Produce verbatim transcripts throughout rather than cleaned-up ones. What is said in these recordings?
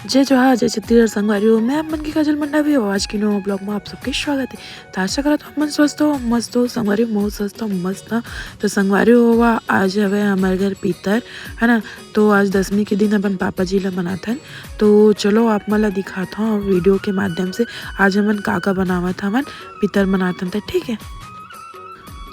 जय जोहार, जय छत्तीसगढ़ संगवारी हो। मैं आप मन के काजल मंडावी हो। आज के नवा vlog में आप सबके स्वागत है। तो आशा करत हो आप मन स्वस्थ हो, मस्त हो। संगवारी हो, मैं स्वस्थ हो, मस्त ना। तो संगवारी हो, आज हवे हमारे घर पितर, है ना। तो आज दसमी के दिन अपन पापा जी ला मनाथन। तो चलो आप मन ला दिखात हूँ video के माध्यम से आज हमन का का बनावत हवन पितर मनाथन त, ठीक है।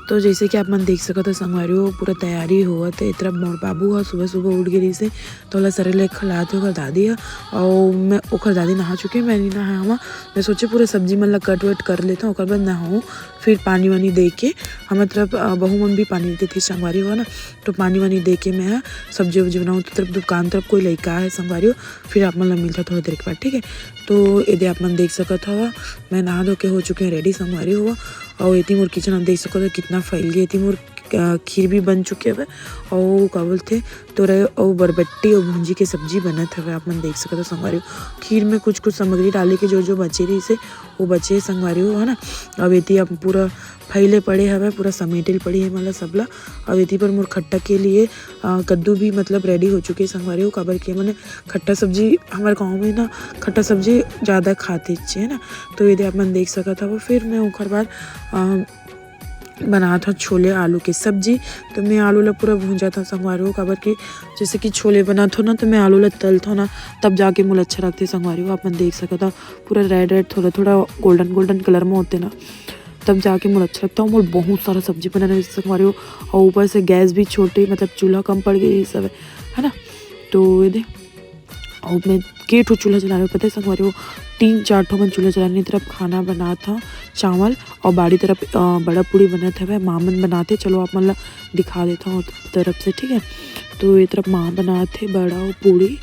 तो जैसे कि आप मन देख सकत हो संगवारी हो, पूरा तैयारी होवत है। ए तरफ मोर बाबू ह सुबह सुबह उठ गे रहिस हे, तो ओला सरे ले खिलात हे ओकर दादी ह। अउ मैं, ओकर दादी नहा चुके, मैं नहीं नहाया हूँ। मैं सोचे पूरा सब्जी मन ला कट वट कर लेता हूँ, ओकर बाद नहाऊँ, फिर पानी वानी दे के। हमर तरफ, अ, बहू मन भी पानी देथे संगवारी हो ना, तो पानी वानी दे के मैं ह सब्जी वब्जी बनाऊँ। तो तरफ दुकान तरफ कोई लइका है संगवारी हो, फिर आप मन ला मिलता थोड़ा देर के बाद, ठीक है। तो ये दे आप मन देख सकत हवा, मैं नहा धो के हो चुके हैं ready संगवारी हो। अउ एती मोर kitchen आप देख सकत हो कितना फैल गया। एती मोर, अ, खीर भी बन चुके हवे। अउ का बोलथे, तोरा अउ बरबट्टी अउ भुंजी के सब्जी बनत हवे, आप मन देख सकत हो संगवारी हो। खीर में कुछ कुछ सामग्री डाले के जो जो बचे रहिस हे, वो बचे हे संगवारी हो, है ना। अब एती अब पूरा फैले पड़े हवे, पूरा समेटे ल पड़ी हे मला सबला। अब एती पर मोर खट्टा के लिए, अ, कद्दू भी मतलब ready हो चुके हे संगवारी हो, काबर के मने खट्टा सब्जी हमर गाँव में ना, खट्टा सब्जी ज़्यादा खाथे, है ना। तो ये दे आप मन देख सकत हव। फिर मैं ओकर बाद, अ, बनात हव छोले आलू के सब्जी। तो मैं आलू ला पूरा भूंजत हव संगवारी हो, काबर कि जैसे कि छोले बनात हव ना, तो मैं आलू ला तलत हव ना, तब जाके मोला अच्छा लगथे संगवारी हो। आप मन देख सकत हव, पूरा red red, थोड़ा थोड़ा golden golden colour में होथे ना, तब जाके मोला अच्छा लगथे। मोर बहुत सारा सब्जी बनाना हे संगवारी हो, अउ ऊपर से gas भी छोटे, मतलब चूल्हा कम पड़ गे रहिस हवे, है ना। तो ये दे, अउ मैं के ठो चूल्हा जला रहे हो, पता है संगवारी हो, तीन चार ठो मैं चूल्हा जला रही। तरफ खाना बनात हव, चावल, अउ बाड़ी तरफ, अ, बड़ा पूड़ी बनत हवे, माँ मन बनाथे। चलो आप मन ला दिखा देता हूँ तरफ से, ठीक है। तो ये तरफ माँ बनाथे बड़ा अउ पूड़ी,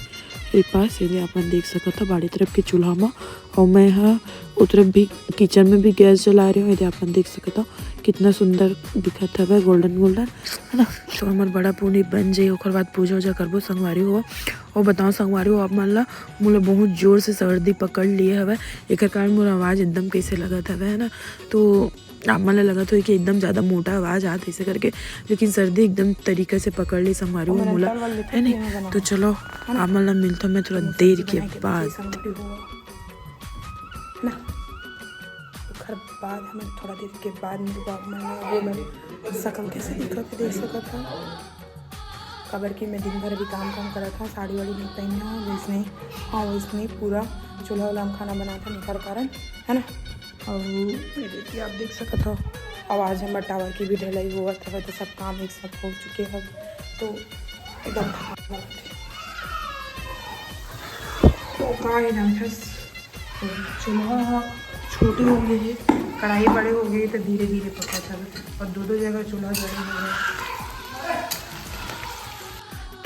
ये पास ये दे आप मन देख सकत हव बाड़ी तरफ के चूल्हा म। अउ मैं ह ओ तरफ भी kitchen में भी gas जला रही हूँ, ये दे आप मन देख सकत हव कितना सुंदर दिखत हवे, golden golden, है ना। तो हमर बड़ा पूड़ी बन जाई, ओकर बाद पूजा उजा करबो संगवारी हो। अउ बताओ संगवारी हो, आप मन ला, मोला बहुत जोर से सर्दी पकड़ लिए हवे, एकर कारण मोर आवाज़ एकदम कैसे लगत हवे, है ना। तो आप मन ला लगत होई कि एकदम ज़्यादा मोटा आवाज़ आत ऐसे करके, लेकिन सर्दी एकदम तरीका से पकड़ ली संगवारी हो मोला, है ना। तो चलो, आप मन ला मिलता मैं थोड़ा देर के बाद। ना, ओकर बाद हमें थोड़ा देर के बाद मिलबो आप मन ला। वो मेरे शकल कैसे दिखत हे, देख सकत हव, काबर कि मैं दिन भर अभी काम काम करत हव, साड़ी वाड़ी नहीं पहने हव, वैसने, हाँ, वैसने पूरा चूल्हा उल्हा में खाना बनात हव, एकर कारण, है ना। अउ ये देखिए, आप देख सकत हव, आवाज़ हमर tower की भी ढलाई होवत हवे, तो सब काम एक साथ हो चुके हवे, तो एकदम थकान लगत हे। तो का हे ना, बस चूल्हा ह छोटे हो गए हे, कढ़ाई बड़े हो गए, तो धीरे धीरे पकत हवे, अउ दो दो जगह चूल्हा जले हुए हे।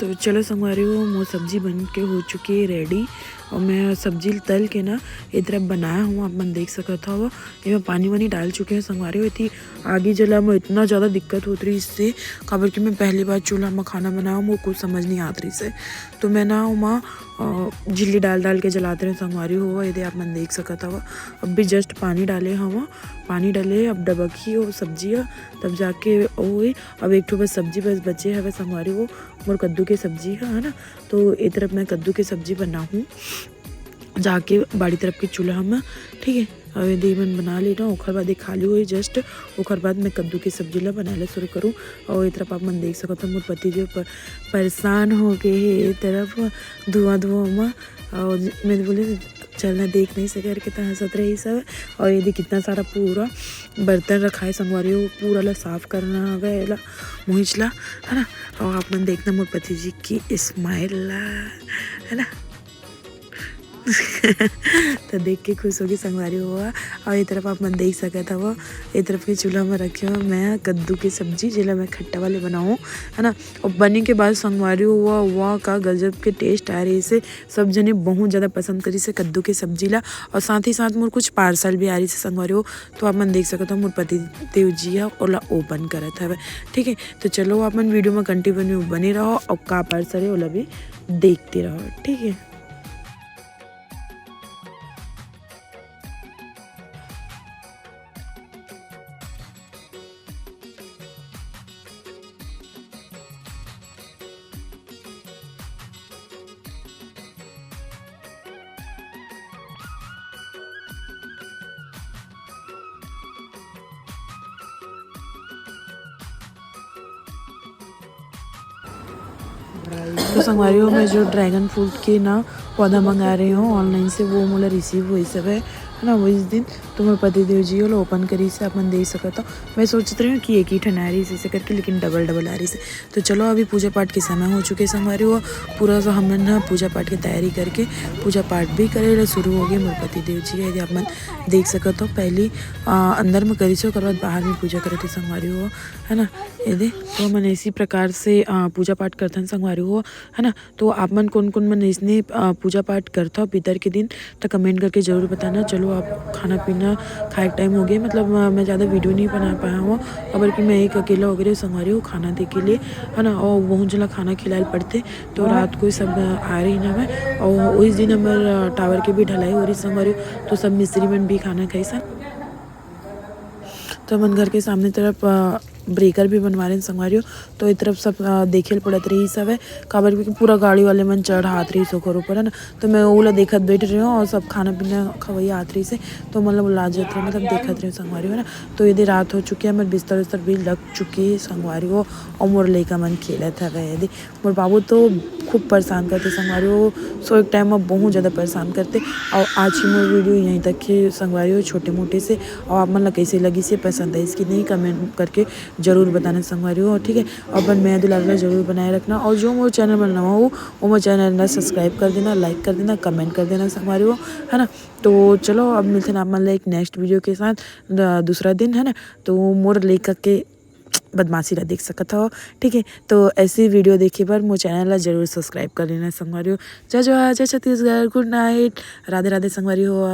तो चलो संगवारी हो, मोर सब्जी बन के हो चुके हे ready, अउ मैं सब्जी तल के ना ए तरफ बनाया हूँ, आप मन देख सकत हव। एमा पानी वानी डाल चुके हव संगवारी हो। एती आगी जला में इतना ज़्यादा दिक्कत होत रहिस हे, काबर कि मैं पहली बार चूल्हा में खाना बनाया हूँ, मोर कुछ समझ नहीं आत रहिस हे। तो मैं ना ओमा, अ, झिल्ली डाल डाल के जलात रहेंव संगवारी हो। ये दे आप मन देख सकत हव, अब भी just पानी डाले हव, पानी डाले, अब डबकही ओ सब्जी ह, तब जाके ओ होही। अब एक ठो बस सब्जी बस बचे हवे संगवारी हो, मोर कद्दू के सब्जी ह, है ना। तो ए तरफ मैं कद्दू के सब्जी बनाहूँ जाके बाड़ी तरफ के चूल्हा में, ठीक है। अब ये दे मन बना लेना, ओकर बाद ये खाली होही just, ओकर बाद मैं कद्दू के सब्जी ला बनाए ला शुरू करूँ। अउ ए तरफ आप मन देख सकत हो, मोर पति जी प-, परेशान हो गए हे ए तरफ धुआं धुआं में। अउ मैं बोले, "चल ना, देख नहीं सके," करके त हंसत रहिस हवे। अउ ये दे कितना सारा पूरा बर्तन रखाए संगवारी हो, पूरा ला साफ करना हवे एला, मुहिच ला, है ना। अउ आप मन देखना मोर पति जी की smile ला, है ना। तो देख के खुश होगी संगवारी हो। अउ ये तरफ आप मन देख सकत हव, ये तरफ के चूल्हा में रखे हव मैं कद्दू के सब्जी, जेला मैं खट्टा वाले बनाऊँ, है ना। अउ बने के बाद संगवारी हो, वाह, का गजब के taste आए रहिस हे। सब जने बहुत ज़्यादा पसंद करिस हे कद्दू के सब्जी ला, अउ साथ ही साथ मोर कुछ parcel भी आए रहिस हे संगवारी हो। तो आप मन देख सकत हो, मोर पति देव जी ह ओला open करत हवे, ठीक है। तो चलो, आप मन video में continue बने रहो, अउ का parcel हे ओला भी देखते रहो, ठीक है। तो संगवारी हो, मैं जो ड्रैगन फ्रूट के ना पौधा मंगा रहे हो ऑनलाइन से, वो मोला रिसीव होइस हवय, है ना, वो इस दिन। तो मोर पति देव जी ओला ओपन करिस हे, आप मन देख सकत हो। मैं सोचत रही हूँ कि एक ही ठन आ रहिस हे करके, लेकिन डबल डबल आ रहिस हे। तो चलो, अभी पूजा पाठ के समय हो चुके हे संगवारी हो, पूरा जो हमन ह पूजा पाठ के तैयारी करके पूजा पाठ भी करे ला शुरू हो गए मोर पति देव जी। यदि आप मन देख सकत हो, पहली अ, अंदर में करिस हे, ओकर बाद बाहर में पूजा करत हे संगवारी हो, है ना। ये दे, तो हमन इसी प्रकार से अ, पूजा पाठ करथन संगवारी हो, है ना। तो आप मन कोन कोन मन इसने अ, पूजा पाठ करथव पितर के दिन, तो कमेंट करके जरूर बताना। चलो, आप खाना पीना खाए के टाइम हो गया, मतलब अ, मैं ज़्यादा वीडियो नहीं बना पाया हूँ, काबर कि मैं एक अकेला हो गई संगवारी हो खाना दे के लिए, है ना। और बहुत जना खाना खिलाए पड़थे, तो रात को ही सब अ, आ रही ना मैं। और उस दिन हमर अ, टावर के भी ढलाई हो रही संगवारी हो, तो सब मिस्त्री मन भी खाना खाइस। तो हमन घर के सामने तरफ अ, ब्रेकर भी बनवा रहे हैं संगवारी हो। तो ये तरफ सब अ, देखे ल पड़त रही सब है, काबर कि पूरा गाड़ी वाले मन चढ़ हाथ रही ओकर ऊपर, है ना। तो मैं ओला देखत बैठ रही हूँ और सब खाना पीना खवैया हाथ रही से, तो मतलब ला जात रहे, मतलब देखत रहे संगवारी हो, है ना। तो ये दे रात हो चुकी है, हमर बिस्तर उस्तर भी लग चुकी है संगवारी हो, और मोर लइका मन खेलत हवे। ये दे मोर बाबू तो खूब परेशान करथे संगवारी हो, सोए के टाइम में बहुत ज़्यादा परेशान करथे। और आज की मोर वीडियो यहीं तक ही संगवारी हो, छोटे मोटे से। और आप मन ला कैसे लगिस हे, पसंद आइस कि नहीं, कमेंट करके जरूर बताना संगवारी हो, ठीक है। और अपन मया दुलार ला जरूर बनाए रखना, और जो मोर चैनल में नवा हो, वो मोर चैनल ला सब्सक्राइब कर देना, लाइक कर देना, कमेंट कर देना संगवारी हो, है ना। तो चलो, अब मिलते हैं आप मन ला एक नेक्स्ट वीडियो के साथ द-, दूसरा दिन, है ना। तो मोर लइका के बदमाशी ला देख सकत हो, ठीक है। तो ऐसी वीडियो देखे बर मोर चैनल ला जरूर सब्सक्राइब कर लेना संगवारी हो। जय जोहार, जय छत्तीसगढ़, गुड नाइट, राधे राधे संगवारी हो।